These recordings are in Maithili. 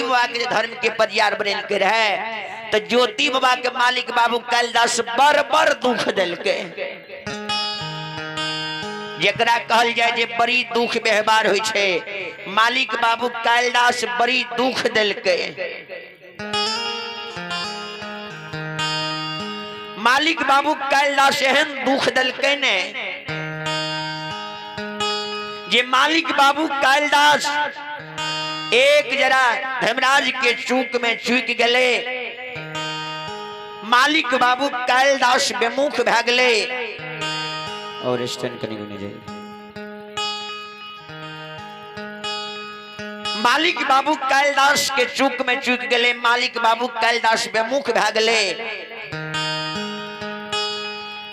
बाबा के धर्म के परियार बनेलके रहे तो ज्योति बाबा के मालिक बाबू कालिदास बड़ बड़ दुख देलके। जकरा कहल जाए जे बड़ी दुख व्यवहार होइ छै, मालिक बाबू कालिदास बड़ी दुख देलके। मालिक बाबू कालिदास एहन दुख देलके ने जे मालिक बाबू कालिदास एक जरा धर्मराज के चूक में चूक गए। मालिक बाबू कालिदास बेमुख भए गेले और स्टैंड कनी गुने जाइए। मालिक बाबू कालिदास के चूक में चूक गए, मालिक बाबू कालिदास बेमुख भए गेले।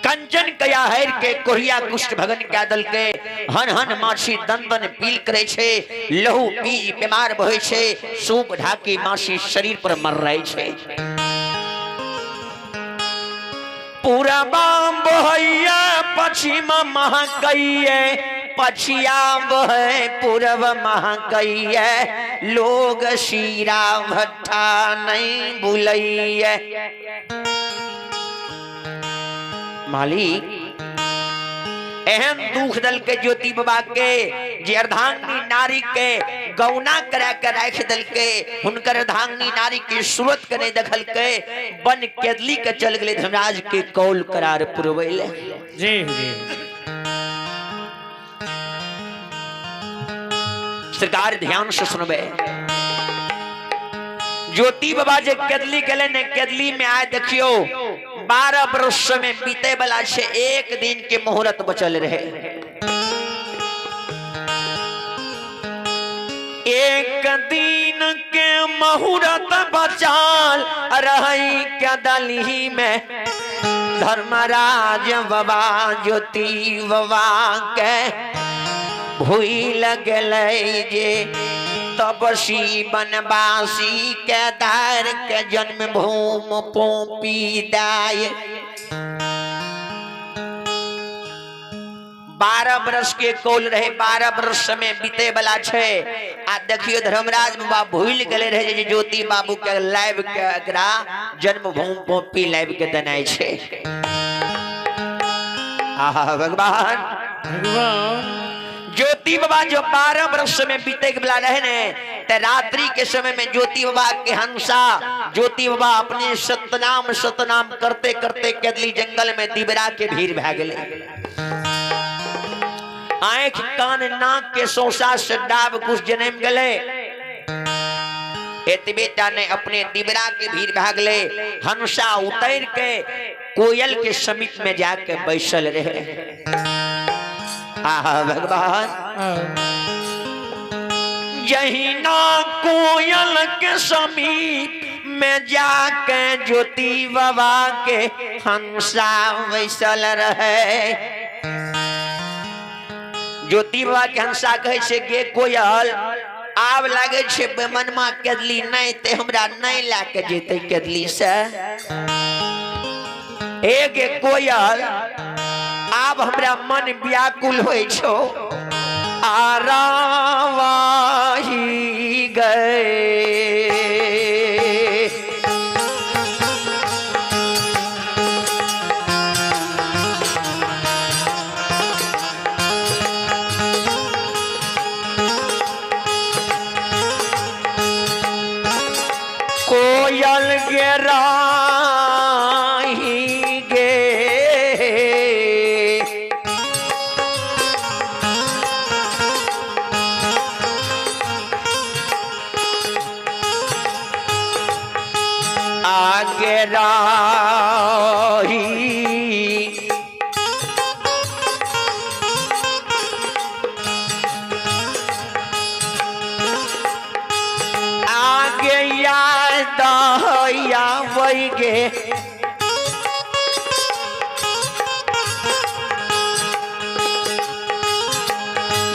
कंचन कया हर के कोहिया कुष्ठ भगन कए दलके। हन हन माछी दन दन पील करे छे, लहू पी बीमार बहे छे, सूप ढाकी माछी शरीर पर मर रहे छे। पूरा बाम बहैया पश्चिम महकैये, पछिया बहे पूरब महकैये, लोग शीरा भट्ठा नहीं भूलैये। मालिक एहन दुख दल के ज्योति बाबा के जे अर्धांगिनी नारी के गौना करा के राख दल के, हुनकर अर्धांगिनी नारी के सूरत के नहीं देखल के, बन केदली के चल गेले धर्मराज के कौल करार पुरवैले। जी जी सरकार ध्यान से सुनबे। ज्योति बाबा जे केदली गेले ने, केदली में आए देखियो 12 वर्ष में बीते वाला छे, एक दिन के मुहूर्त बचल रहे। एक दिन के मुहूर्त बचाल रही केदली में, धर्मराज बाबा ज्योति बाबा के भूल गेलै जे तपसी बनवासी केदार के जन्मभूमि पोपी दाय। 12 वर्ष के कौल रहे, 12 वर्ष में बीते वाला छे। आ देखियो धर्मराज बाबा भूल गेले रहे जे ज्योति बाबू के लाइव के एकरा जन्मभूमि पोपी लाइव के देनाय छे। आहा भगवान भगवान ज्योति बाबा जो 12 वर्ष में बीते वाला रहे ने, ते रात्रि के समय में ज्योति बाबा के हंसा ज्योति बाबा अपने सतनाम सतनाम करते करते केदली जंगल में दिबरा के भीड़ भए गेले। आँख कान नाक के सौसा से डाब कुछ जन्म गेले। एतबे टा ने अपने दिबरा के भीड़ भए गेले। हंसा उतर के कोयल के समीप में जाके बैसल रहे। आहा भगवान जहिना कोयल के समीप में जाके ज्योति बाबा के हंसा बैसल रहे। ज्योति बाबा के हंसा कहै छै गे कोयल, आब लागे छै बेमनमा केदली नहीं ते हमरा नहीं लए के जेतै केदली से। एक कोयल, आब हमरा मन व्याकुल होइ छौ, आरावाही गए। कोयल गेराही गे, आगे राही आगे याद आवे गे,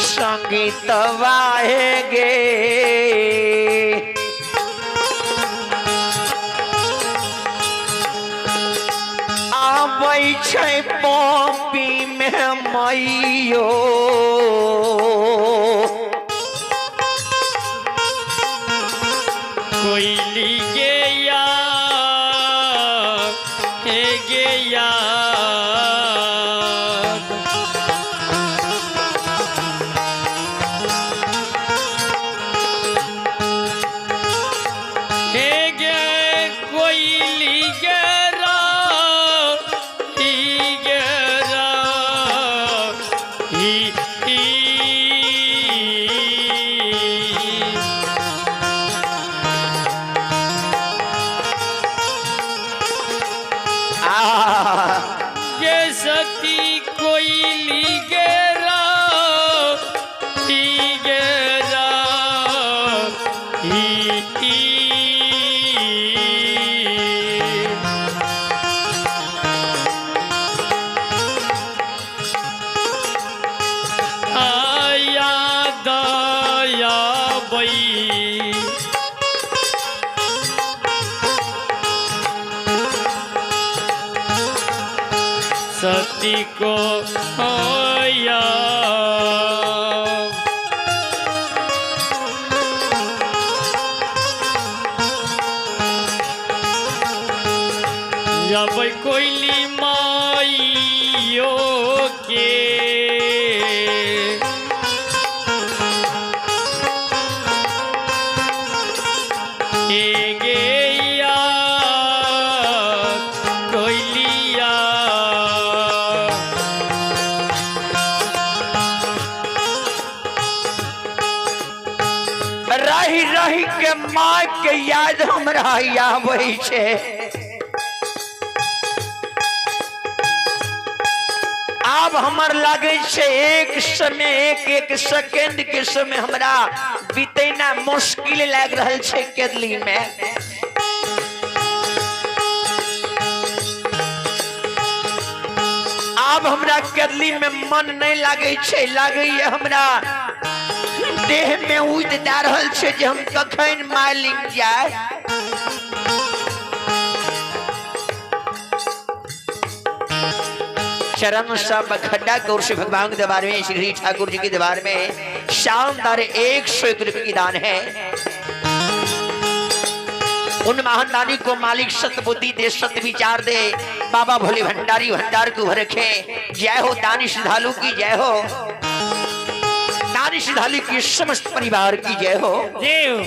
संगीत वाहे गे। आबै छै पॉपी में मैयो, कोइली गे या हे गे याद। हे गे कोइली गे रा ही गे रा ही ही। आ गे सती कोइली गे रा ही गे रा ही ही। आया दया बई सती को होया। जब कोइली माइयो के हे गेया कोइलिया। रही रही के माँ के याद हमरा आबै छै। आब हमर लागै छै एक समय एक एक सेकेंड के समय हमरा बितेना मुश्किल लागि रहल छै केदली में। आब हमरा केदली में मन नहीं लागै छै, लागैए हमरा देह में उद दए रहल छै जे हम कखन मालिक जाय। चरण सब खड्डा गौर से भगवान के दरबार में, श्री ठाकुर जी के दरबार में शानदार 101 रुपये की दान है। उन महान दानी को मालिक सतबुद्धि दे, सत विचार दे, बाबा भोले भंडारी भंडार को रखे। जय हो दानी श्रद्धालु की जय हो, दानी श्रद्धालु की समस्त परिवार की जय हो। जय हो।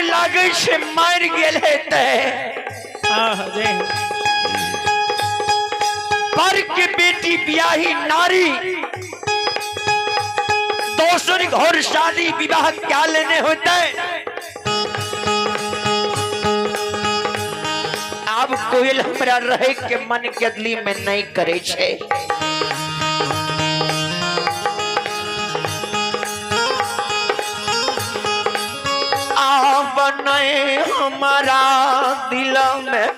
लागै छै मरि गेल हेतै। आह जय हो। पर के बेटी बियाही नारी दोसर घर शादी विवाह क्या लेने होते। आब कोयल हमरा रहे के मन के दिली में नहीं करे छे। आब नहीं हमारा दिल में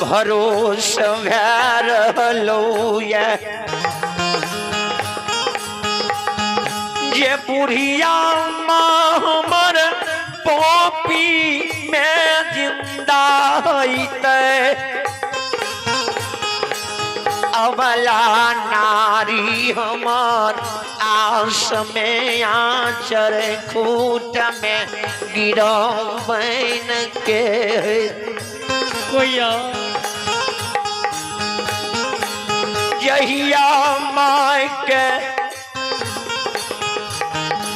भरोस भए रहलो ये जे बुढ़िया माँ हमर पॉपी में जिंदा होइते अबला नारी हमर आस में आचर खूट में गिरबैन के कोइया जहिया माय के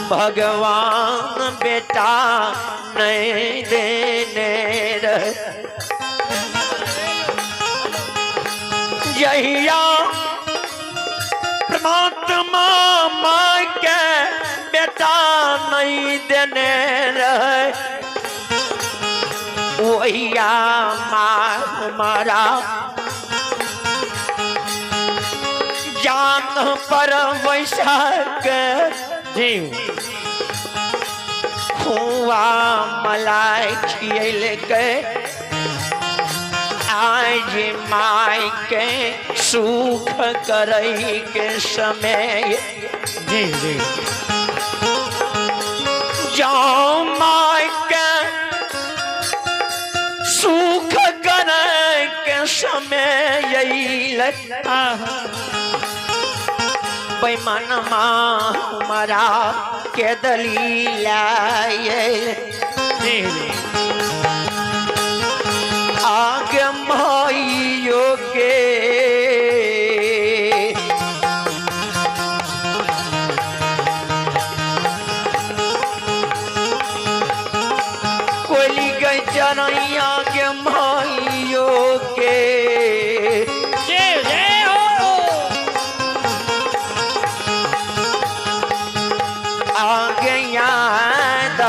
भगवान बेटा नहीं देने रहे जहिया परमात्मा माय के बेटा नहीं देने रहे वहिया माँ हमारा जान पर वैसा के जय हो। खुआ मलाई खियलकै आज माय के सुख करै के समय जय जय जाओ माय के सुख करै के समय अइलै आहा बेईमानमा हमारा के दलील आयल जय जय आगे माइयो के कोली के चरैया के माइयो के जय जय हो। आगे याद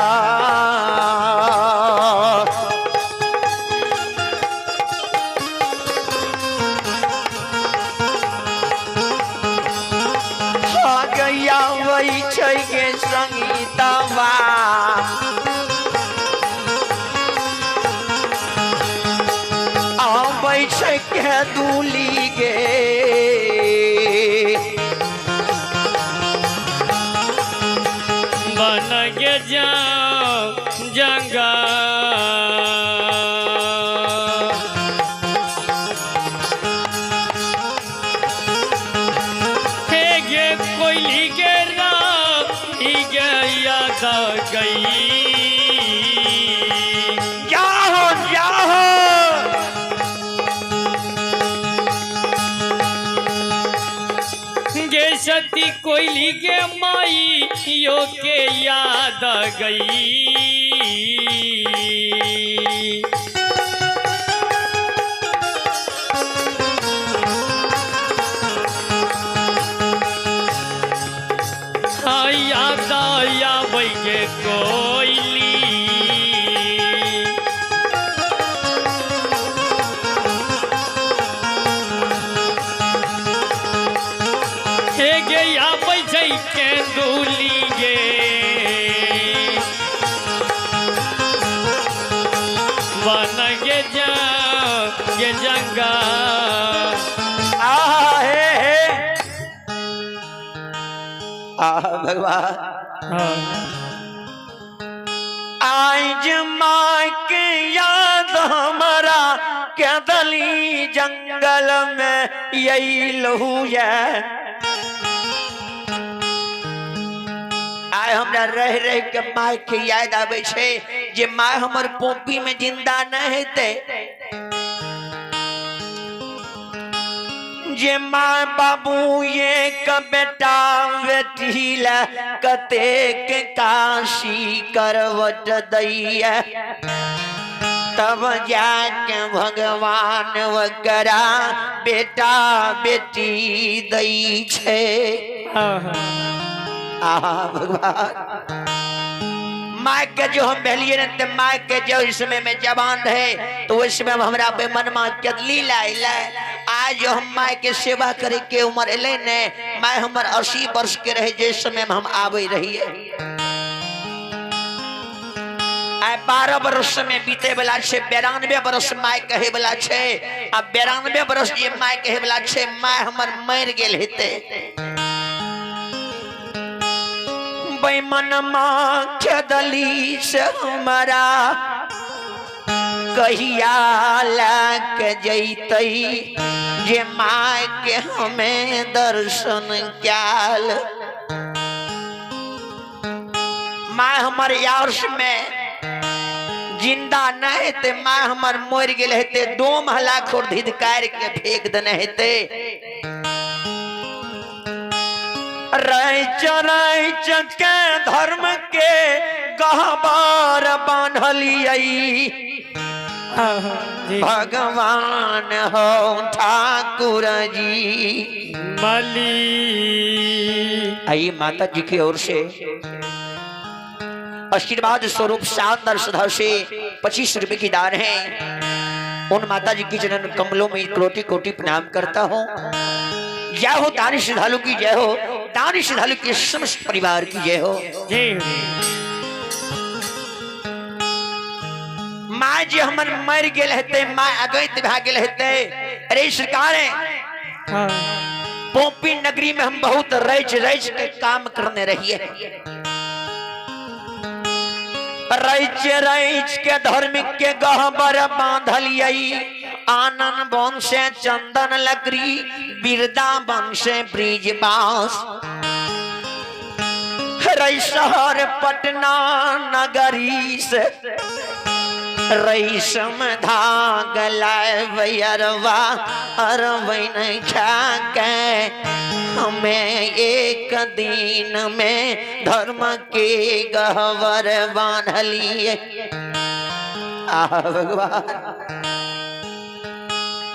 गैया वही छै के संगीतवा आबै छै के दूली गे बन गे जाओ जंगा हे गे कोयली गे राम गे याद गई। जाहो जाहो गे सती कोयली गे माई यो के याद गई। हाँ, याद आबै गे कोयली। हे गे आबै छै केंदुली गे बन गे जा गे जंगा। आहा हे हे आहा भगवान हाँ। आज माँ के याद हमारा के दली जंगल में यही लहू ये आइ हमरा रह रह के माय के याद आबै छै जे माय हमर पोपी में जिंदा न हेतै जे माय बाबू एक बेटा बेटी ले कतेक काशी करवट दैया तब जाके भगवान वकरा बेटा बेटी दै छै। हाँ, हाँ। आहा भगवान My के जो हम भेलिए ने ते my के जो इस समय में जवान रहे तो उस समय में हमरा बेमनमा केदली लाइले। आज जो हम my के सेवा करे के उम्र एले ने, my हमर 80 वर्ष के रहे जिस समय में हम आवे रहिए। आइ 12 बरस में बीते वाला छे, 92 बरस my कहे वाला छे। आ 92 बरस जे my कहे वाला छे, my हमर मर गेल हेते। बेमनमा खेदली से हमारा कहिया लैक जैतै जे my के हमें दर्शन क्याल। My हमर यार्स में जिंदा नहीं हेते, my हमर मर गेल हेते, डोम हला खोर धिधकार के फेंक देने हेते। रैच रैच के धर्म के गहबर बांधलियै, भगवान हो ठाकुर जी माली। आइए माता जी की ओर से आशीर्वाद स्वरूप शानदार श्रद्धा से 25 रुपए की दान है। उन माता जी की चरण कमलों में कोटि कोटि प्रणाम करता हूँ। जय हो दानी श्रद्धालु की जय हो, दानी श्रद्धालु के समस्त परिवार की जय हो। जय। माँ जी हमर मर गेल हेते, माँ अगैत भए गेल हेते। अरे सरकार है, पोपी नगरी में हम बहुत रच रच के काम करने रहिए। रच रच के धर्म के गहबर बांधलियै, आनंद वन से चंदन लकड़ी, वृंदावन से ब्रिज बांस, रई शहर पटना नगरी से रेशम धाग लाए अरवैन खा के हमें एक दिन में धर्म के गहवर बांधलिए। आह भगवान,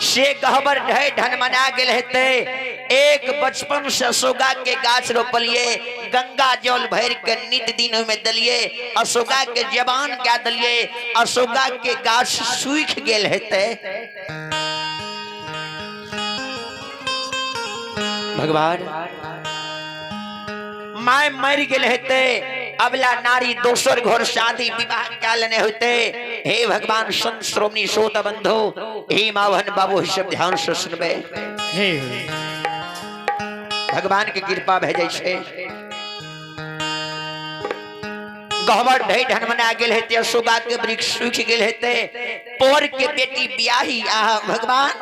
से गहबर ढे ढन मना गेल हेते। एक बचपन से अशोका के गाछ रोपलिए, गंगा जल भर के नित दिन में दलिए, अशोका के जवान क्या दलिए, अशोका के गाछ सूख गेल हेते। भगवान my मर गेल हेते, अबला नारी दोसर घर शादी विवाह क्या लेने होते। हे भगवान संत श्रोमणी श्रोता बंधु, हे मावन बाबू, सब ध्यान से सुनबे। हे भगवान के कृपा भेजै छै। गहबर ढे ढन मना गेल हेते, अशोका के वृक्ष सूख गेल हेते, पोर के बेटी बियाही। आह भगवान,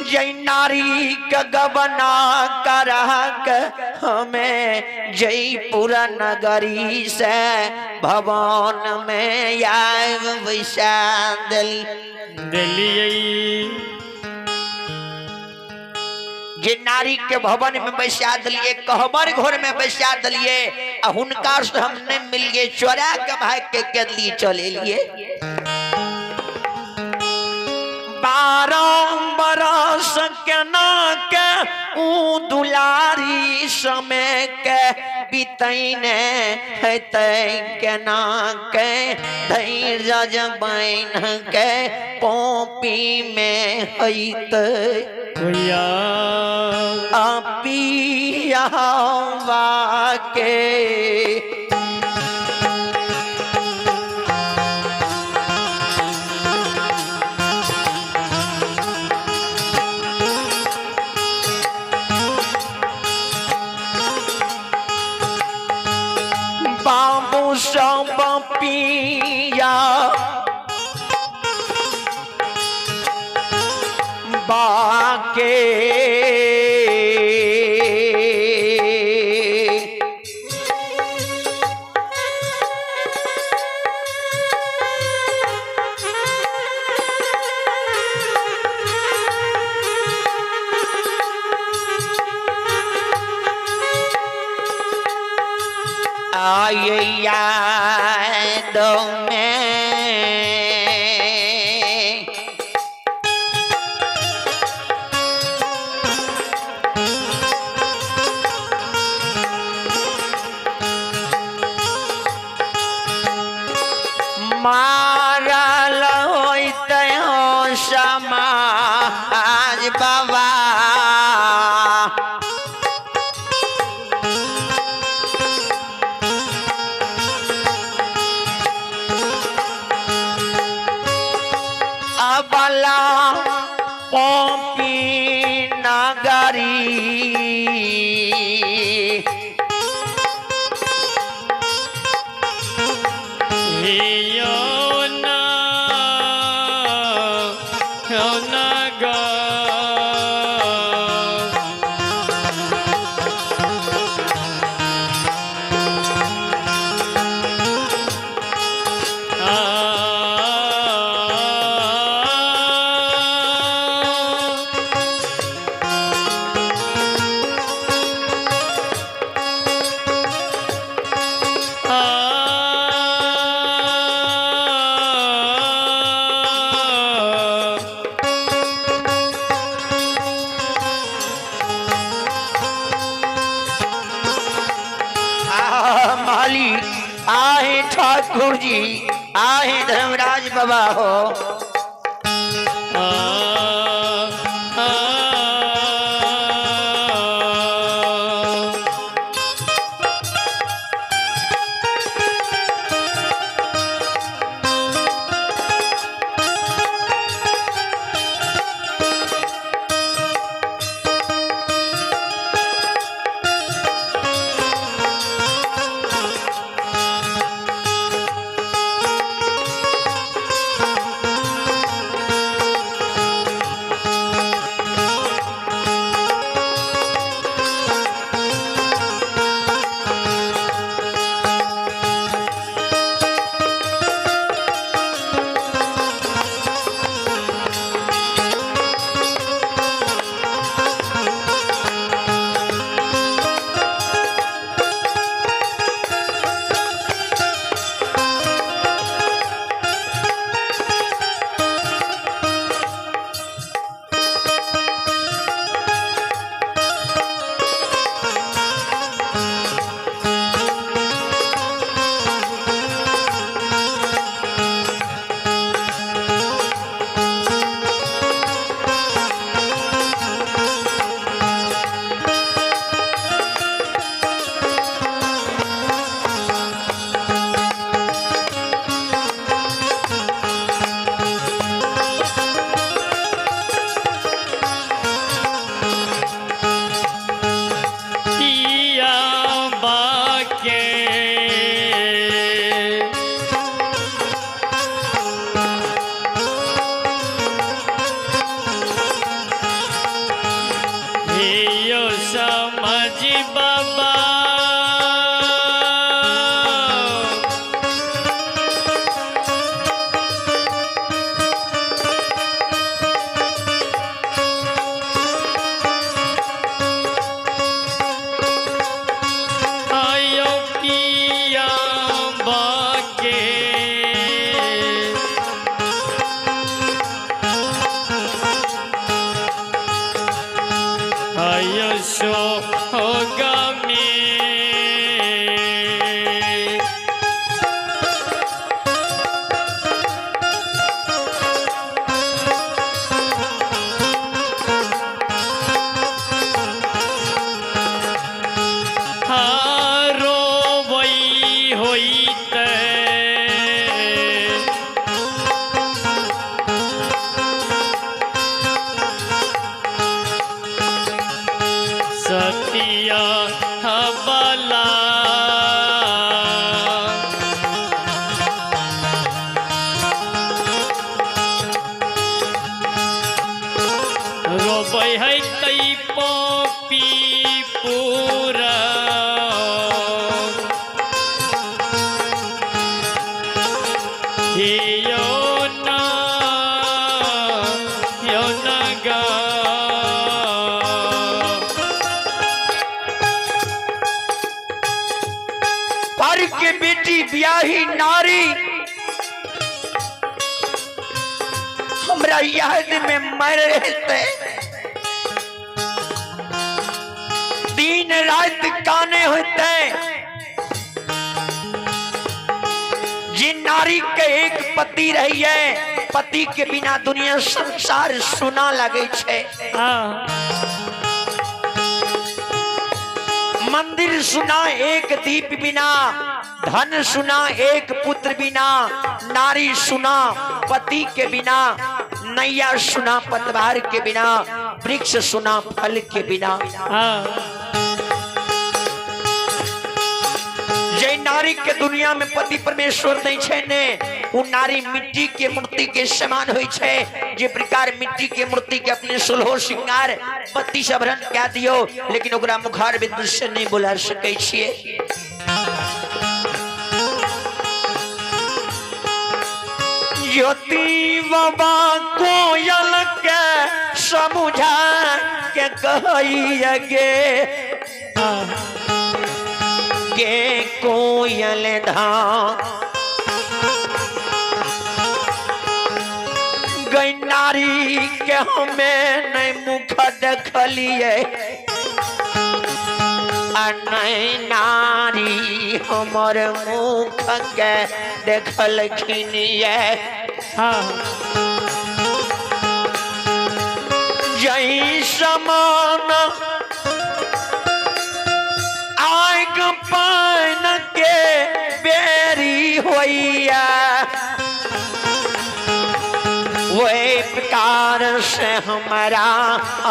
जय नारी के गबना करा के हमें जयपुर नगरी से भवन में आए बैसा दिली। दिलियै। जे नारी के भवन में बैसा दिलिए, कहबर घर में बैसा दिलिए, आ हुनका से हम नहीं मिलिए, चोरा के भाग के केदली चले लिए। 12 बरस के ना के ऊ दुलारी समय के बितैने हेतै, केना के धैर्य बन के पोपी में हैतै। भैया अपिया के बाबू सब पिया बाके आये याद में समाज बाबा। अबला पॉपी नगरी हे यो ना यो ना गा। आ माली आहे ठाकुर जी आहे धर्मराज बाबा हो। पिया बाके हे यो समझ बाबा। आयो पिया बाके आयो सो होगा में। हारो वही होइत सतिया हबला। रोबै है तै पपी पूरा हे यो ना यो ना गा। पर के बेटी ब्याही नारी हमरा याद में मर रहते दिन रात काने होते। जिन नारी के एक पति रही है पति के बिना दुनिया संसार सुना लगे छै। मंदिर सुना एक दीप बिना, धन सुना एक पुत्र बिना, नारी सुना पति के बिना, नैया सुना पतवार के बिना, वृक्ष सुना फल के बिना। जे नारी के दुनिया में पति परमेश्वर नहीं छै ने, उ नारी मिट्टी के मूर्ति के समान होई छै। जे प्रकार मिट्टी के मूर्ति के अपने सोलहो श्रृंगार पति से भरण कए दियो, लेकिन ओकरा मुखार बिंदु से नहीं बोला सकै छियै। ज्योति बाबा कोयल के समझा के कहिए गे के कोयल धाम गई नारी के हमें नहीं मुख देखलिए, आ नहीं नारी हमर मुख के देखलखिन ये। जई समान आग पान के बेरी होइया, वही प्रकार से हमारा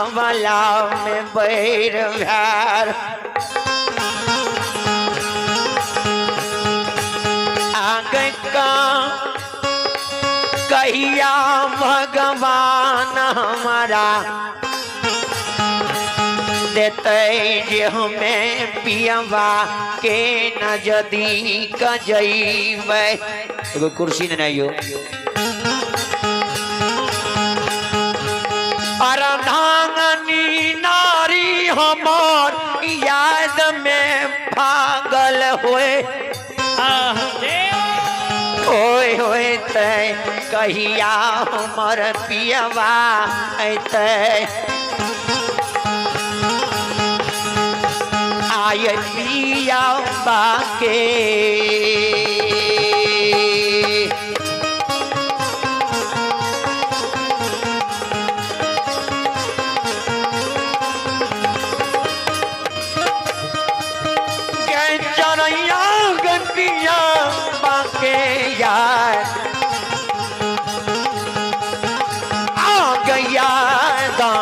अमला में बैर भैर। आगे का कहिया भगवान हमारा देते जे हमें पियवा के नजदीक जइबै। एगो कुर्सी ने आइयो। अर्धांगनी नारी हमर याद में पागल होए होए होए ते कहिया हमर पियवा अइतै। आय पियवा के चरैया गपिया बाके यार आ गया दा।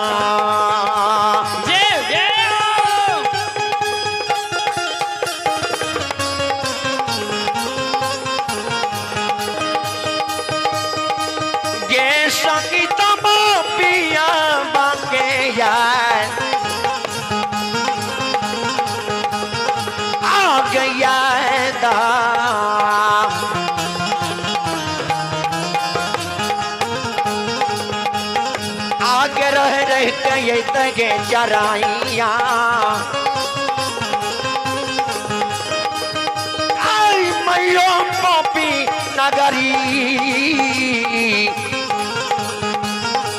जय जय। गे संगीत पिया बाके यार आ गया दा। आगे रह रह के ये तगे चराइया आई मैयो पपी नगरी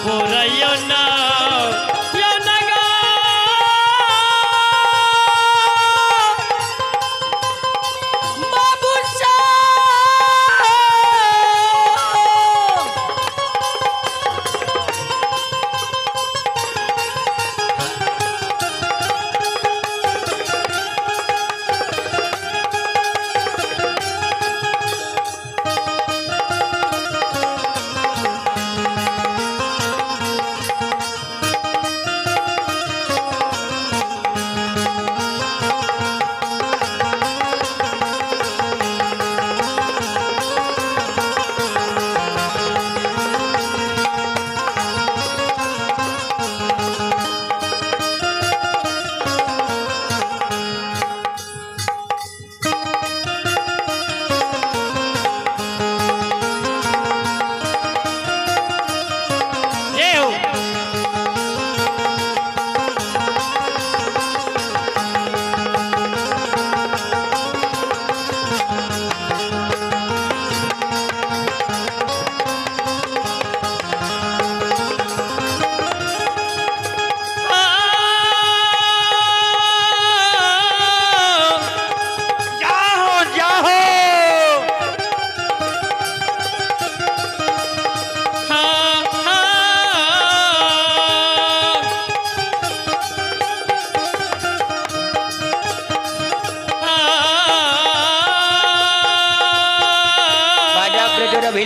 पूरा ना यो नगा बाबू साहब।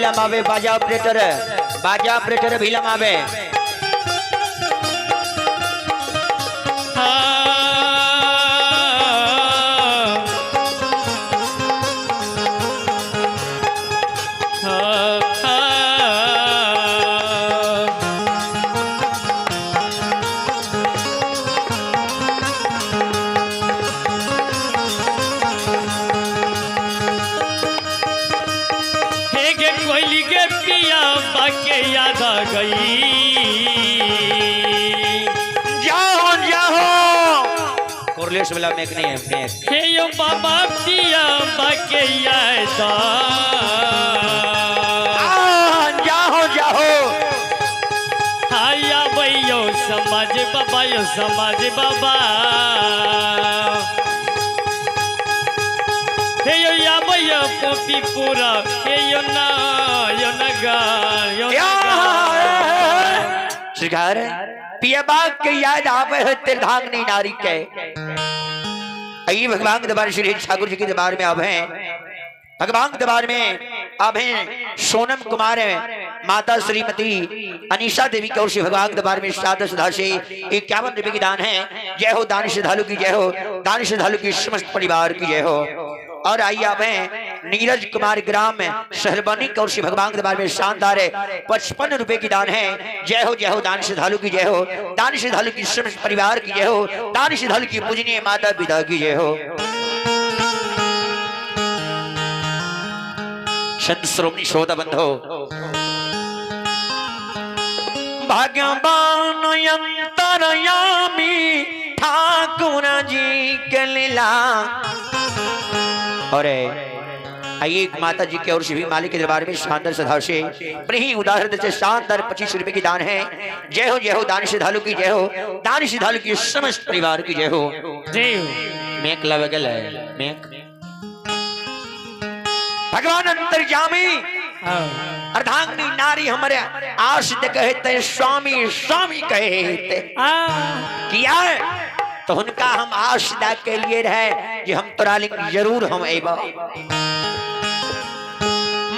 लमावे बाजा ऑपरेटर, बाजा ऑपरेटर भी लमावे। हे गे कोयली गे पिया बाके याद आ गई। जाओ जाओ, कोरलेस वाला मेक नहीं है मेक। हे यो बाबा पिया बाके याद आ, जाओ जाओ। आया भैयो समाज बाबा यो समाज बाबा। हे यो या भैया पोपी पूरा हे यो ना यो नगा यो नगा। शिकार पिया बाग के याद आवे है तिरधांगनी नारी के। आइए भगवान के दरबार श्री ठाकुर जी के दरबार में आवे हैं। भगवान के दरबार में आवे हैं सोनम कुमार माता श्रीमती अनिशा देवी की ओर से भगवान के दरबार में सादर श्रद्धा से 51 रुपए की दान है। जय हो दान श्रद्धालु की जय हो, दान श्रद्धालु की समस्त परिवार की जय हो। और आइए आप हैं नीरज कुमार ग्राम शहरबनी की ओर से भगवान के दरबार में शानदार है 55 रुपए की दान है। जय हो जय हो दान श्रद्धालु की जय हो, दान श्रद्धालु की समस्त परिवार की जय हो, दान श्रद्धालु की पूजनीय माता पिता की जय हो। संत श्रोमणी श्रोता बंधो, भगवान अंतरयामी ठाकुर जी के लीला। और आइए एक माता जी के और से भी मालिक के दरबार में शानदार श्रद्धा से बड़ी उदाहरण से शानदार 25 रुपए की दान है। जय हो जय हो दान श्रद्धालु की जय हो, दान श्रद्धालु की समस्त परिवार की जय हो। जय हो। मेक लवगल है मेक। भगवान अंतर्यामी अर्धांगिनी नारी हमारे आश कहते स्वामी स्वामी कहते किया तो उनका हम आश दा के लिए रहे कि हम तोरा लिंग जरूर हम एबा।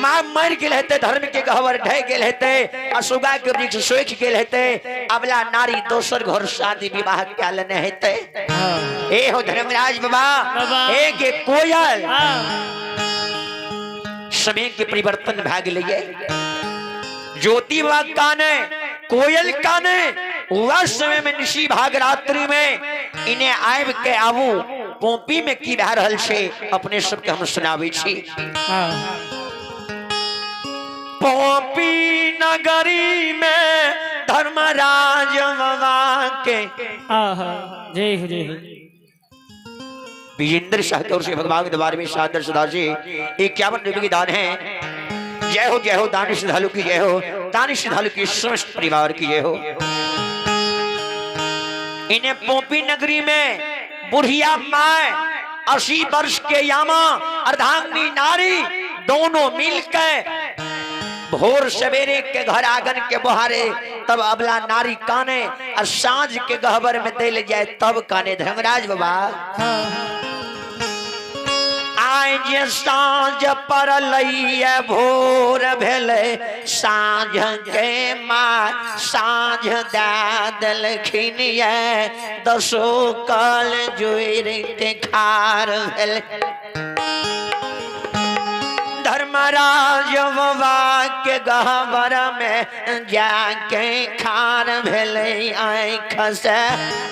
माँ मर गेल हेते, धर्म के गहवर ढह गेल हेते, असुगा के वृक्ष सोख गेल हेते, अबला नारी दोसर घर शादी विवाह क्या लेने हेते। ए हो धर्मराज बाबा, ए के कोयल समय के परिवर्तन भाग लिए। ज्योति बाग काने कोयल काने वह समय में निशी भाग रात्रि में इन्हें आब के आबू पोपी में की भए रहल छे अपने सबके हम सुनाबै छी। पोपी नगरी में धर्मराज बाबा के जय हो जय हो। विजेंद्र शाह की ओर से भगवान के दरबार में सादर सदा से 51 रुपए की दान है। जय हो जय हो दान श्रद्धालु की जय हो, दान श्रद्धालु की समस्त परिवार की जय हो। इन्हें पोपी नगरी में बुढ़िया my 80 वर्ष के यामा अर्धांगिनी नारी दोनों मिलकर भोर सवेरे के घर आंगन के बहारे तब अबला नारी काने और साँझ के गहबर में दिल जाए तब काने। धर्मराज बाबा आए जे साँझ पड़लैया भोर भेलै साँझ के माँ साँझ दए देलखिन ये दसो कल जोड़ि के खार भेल। धर्मराज बाबा के गहबर में जाके खार भेलै आँख से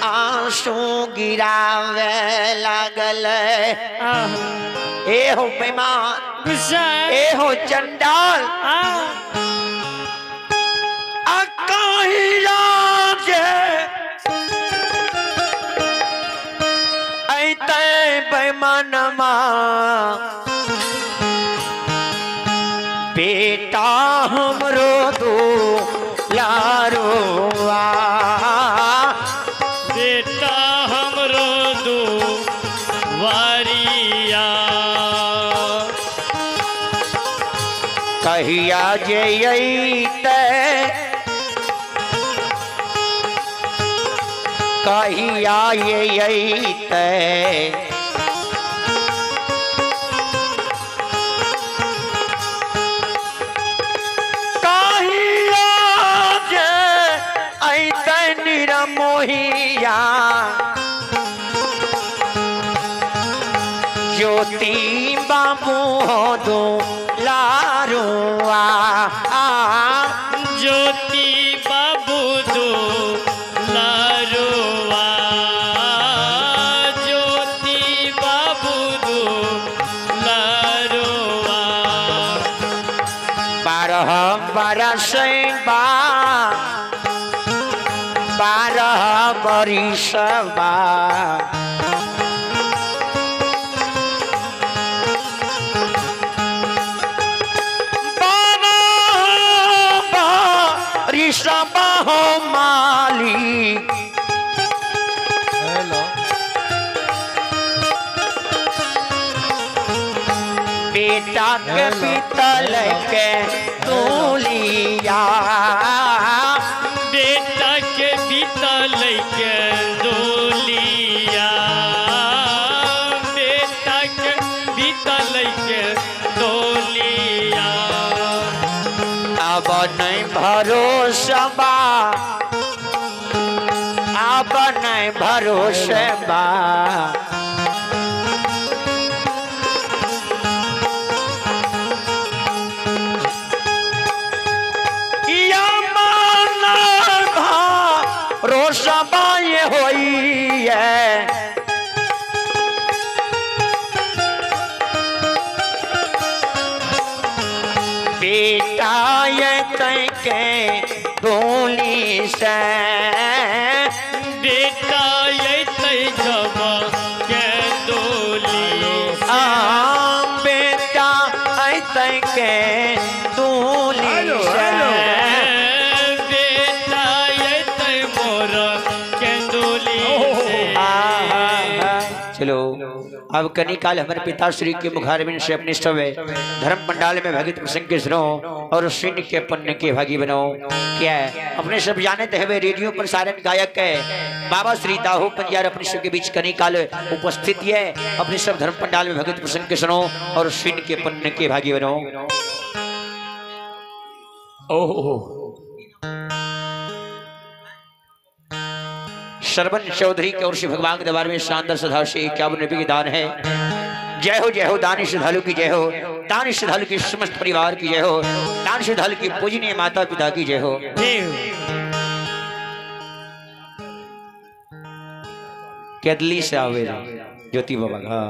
आंसू गिरावे लागल। ए हो बेईमान, ए हो चंडाल, आ कहीं जे ऐते बेईमानमा बेटा हमरो दो यारोआ, बेटा हमरो दो वारिया कहिया जे अइते कहिया ये अइते ज्योति बाबू हो दो लारुआ, ज्योति बाबू दो लारुआ, ज्योति बाबू दो लारुआ। 12 बरस बा, 12 बरिस बा, 12 बरिस बा हो मालिक। हेलो। बेटा के बीतल के दुलिया, बेटा के बीतल के डोलिया, बेटा के बीतल के डोलिया। अब नहीं भरोसा बा, अब नहीं भरोसा बा, या मन भरोसा बा ये होई है। बेटा ये तय के डोली से, बेटा अयतै जब के डोली से। आ बेटा अतै के डोली हेलो, से। हेलो। बेटा अयतै मोर के डोली से। चलो अब कनी काल हमारे पिताश्री के मुखारविंद से अपने सब धर्म पंडाल में भगत प्रसंग के सुनो और सुन के पुण्य के भागी बनो। क्या है अपने सब जाने थे हमें रेडियो प्रसारण गायक है बाबा श्री दाहू पंजार अपने सब के बीच कनी काल उपस्थित है। अपने सब धर्म पंडाल में भगत प्रसंग के सुनो और सुन के पुण्य के भागी बनो। ओहो श्रवण चौधरी की ओर से भगवान के दरबार में शानदार श्रद्धा से 51 रुपये की दान है। जय हो जय हो दानी श्रद्धालु की जय हो, दानी श्रद्धालु की समस्त परिवार की जय हो, दान श्रद्धालु की पूजनीय माता पिता की जय हो। केदली से आवे ज्योति बाबा, हाँ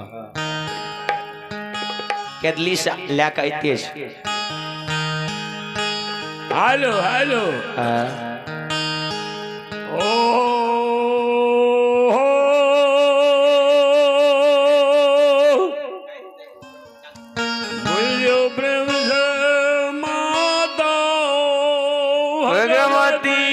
केदली से लेकर इतिहास। Hello hello. हाँ। ओ बोलो प्रेम से माता भगवती